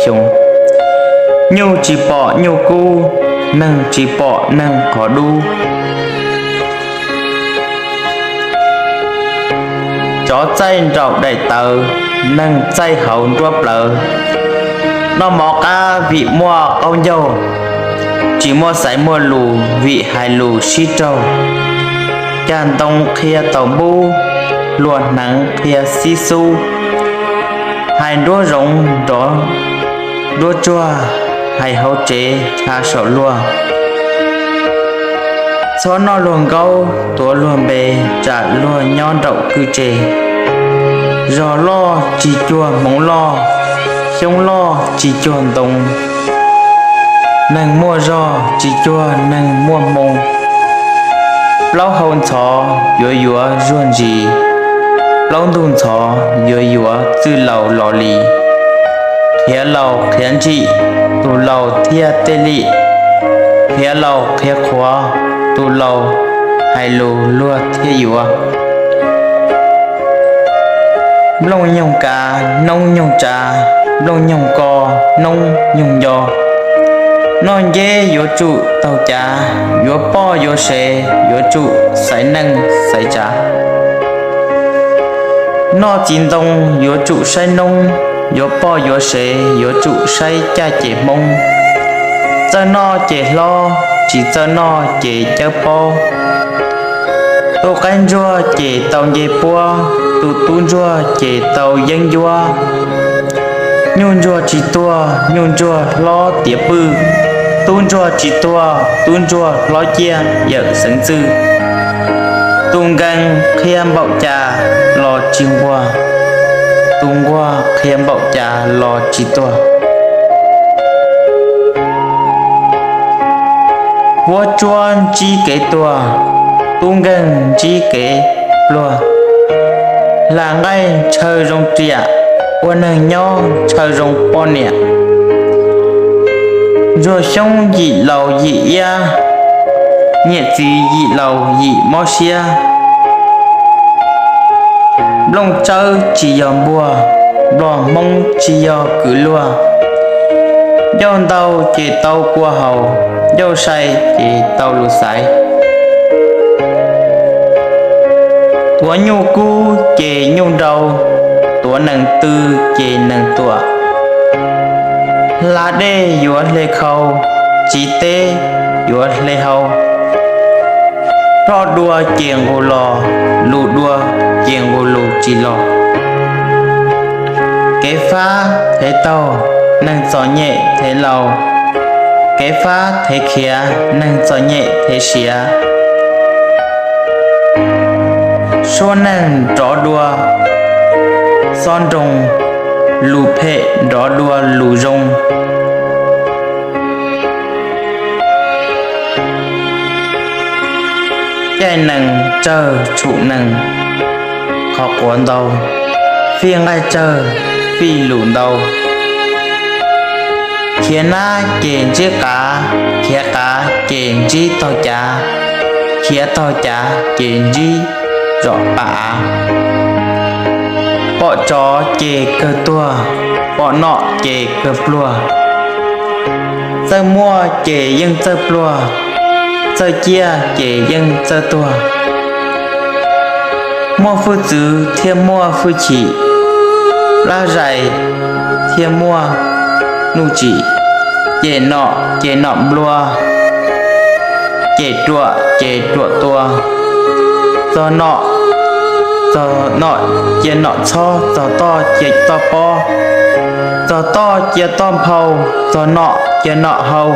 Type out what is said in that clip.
xyoo. Nyuj tsis pom nyuj kub, neeg tsis pom neeg qhov dub. Tsov txaij nraum daim tawv, neeg txaij hauv nruab plawv. Noj mov qab vim muaj qaub ncaug, tsis muaj xaiv muaj lus vim hais lus sib raug. Cag ntoo qhia taus npub, luag hneev qhia xib xub. Hais nruab zoov nrov nruab tsuag, hais hauv tsev chav saum luag. Txhob noj luag nkaub, tuav luag npe, tsam luag nyob nraum kwj tse. Zog loj tsis cuag hmoov loj, xyoob loj tsis cuag ntoo. Neeg muaj zog tsis cuag neeg muaj hmoo. Plaub hau ntxhov yuav yuav zuag ntsis, plaub ntug ntxhov yuav yuav txwj laus los li. Qhiav laus qhiav ntsim, tus laus thiaj tej li. Qhiav laus qhiav qhuav, tus laus hais lus luag thiaj yuav. Nplooj nyoog kav, noob nyoog tsav, nplooj nyoog ko, noob nyoog nco. Noj nceb yuav tsum taug cav, yuav poj yuav sev yuav tsum xaiv neej xaiv tsav. Noj txiv ntoo yuav tsum saib noob, yuav poj yuav sev yuav tsum saib caj ces hmoob. Txawj noj ces hlob, tsis txawj noj ces cawb pob. Tu qaib ntsuag ces tau nce puab, tu tub ntsuag ces tau yeeb ncuab. Nyuj ntsuag tsis tuag, nyuj ntsuag hlob tiav pwj. Tub ntsuag tsis tuag, tub ntsuag hlob ciaj yawm xeev txwj. Tus nkees qhia npaum cas los tsis nquag, tus nquag qhia npaum cas los tsis tuag. Vuab tsuab ntsib kev tuag, tub nkeeg ntsib kev pluag. Hla nqaij ntshaw zoo riam, ua neeg nyob ntshaw zoo poj niam. Ntsuag xyoob yim laus yim iab, niam txiv yim laus yim mob siab. Nplooj tsawb tsis yog npuag, nplog hmoob tsis yog kwv luag. Ncauj ntau ces tau kua haus, ncauj sai ces tau lus xaiv. Tuav nyuj kub ces nyuj nrau, tuav nees tw ces nees tuam. Hla dej yuav hle khau, txiv teb yuav hle hau. Ploj dua ces nqus los, lus dua ces nqus lus tsis los. Kev fab thev taug, neeg txom nyem thev laus. Kev fab thev khiav, neeg txom nyem thev siav. Suab neeg nrov dua xob nroo, lus phem nrov dua lus zoo. Caij nees tsawg tshum nees, qhov quav ntau, fij nqaij tsawg fij lus ntau. Khiav nab ces ntsib qav, khiav qav ces ntsib taug cav, khiav taug cav ces ntsib zom pam av. Pom tsov ces kawg tuag, pom nom ces kawg pluag. Txawj muaj ces yeej txawj pluag, txawj ciaj ces yeej txawj tuag. Muaj hwj txwv thiaj muaj hwj chim, plab zais thiaj muaj nuj tsim. Cem nom ces nom nplua, cem ruam ces ruam tua. Txog nom, txog nom cia nom txhob, txog toj cia toj pob, txog toj cia toj nphau, txog nom cia nom hau.